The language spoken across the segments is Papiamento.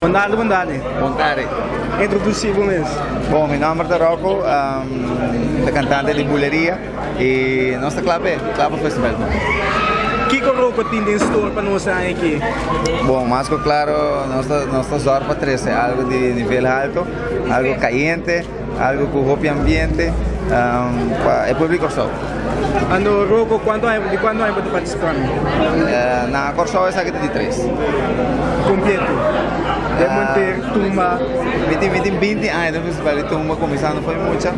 Bon tardi, bon tardi. Bon tardi. Introduci bo mes. Bon, mi nomber ta Rocco, mi ta cantante di buleria y nos ta cla p'e, cla pa festival. Kico Rocco tin den store pa nos aña aki? Bon, mas cu claro nos ta nos ta zorg pa trece algo di nivel halto, algo cayente, algo cu hopi ambiente pa e pueblo di Corsou. Ando Rocco, cuanto aña, di cuanto aña bo ta participando? Na Corsou esaki ta di tres. Completo. Den Monter, Tumba. Mi tin, mi tin binti aña den festival di Tumba, cuminsando for mi mucha.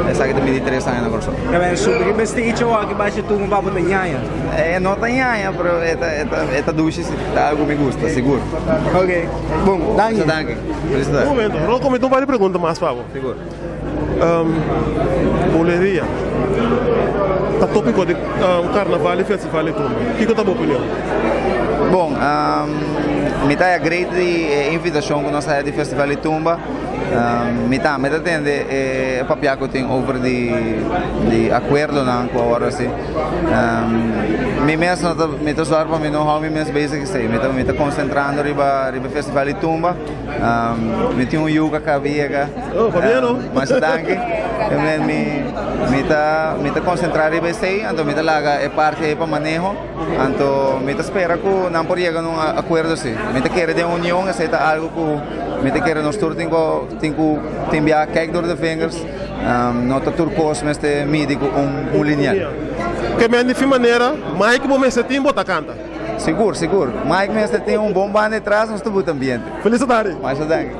Esaki ta mi di tres aña na Corsou. Ta ben subi riba e stage awor ki basha Tumba bo ta ñaña? E no ta ñaña, pero e ta, e ta, e ta dushi si. Ta algo mi gusta, sigur. Ok, bon, danki. Mucha danki. Felicidad. Un momento, Rocco, mi tin un par di pregunta mas pa bo. Sigur. Buleria ta tópiko di karnaval i festival di tumba. Kiko ta bo opinion? Bon, mi ta agree di e invitashon ku nos a haya di festival di tumba. Mi tambe ta tende e papia ku tin over di di akuerdonan ku a wòrdu hasi. Mi mes no ta mi ta sòru pa mi no hou mi mes bezig esei. Mi ta mi ta konsentrando riba riba e festival di tumba. Mi tin un yu ku a kaba yega. Oh, pabia no. Masha danki. Mi, mi ta, mi ta concentra riba esey, anto mi ta laga e parti ey pa maneho. Anto mi ta spera cu nan por yega na un acuerdo si. Mi ta kere den union, esey ta algo cu mi ta kere nos tur tin cu, tin cu tin bia kijk door de vingers. No ta tur cos mester midi cu un, un lineal. Ke men di fin manera, Mike bo mester tin bo ta canta. Sigur, sigur. Mike mester tin un bon banda etras, nos ta buta ambiente. Feliz tardi. Masha danki.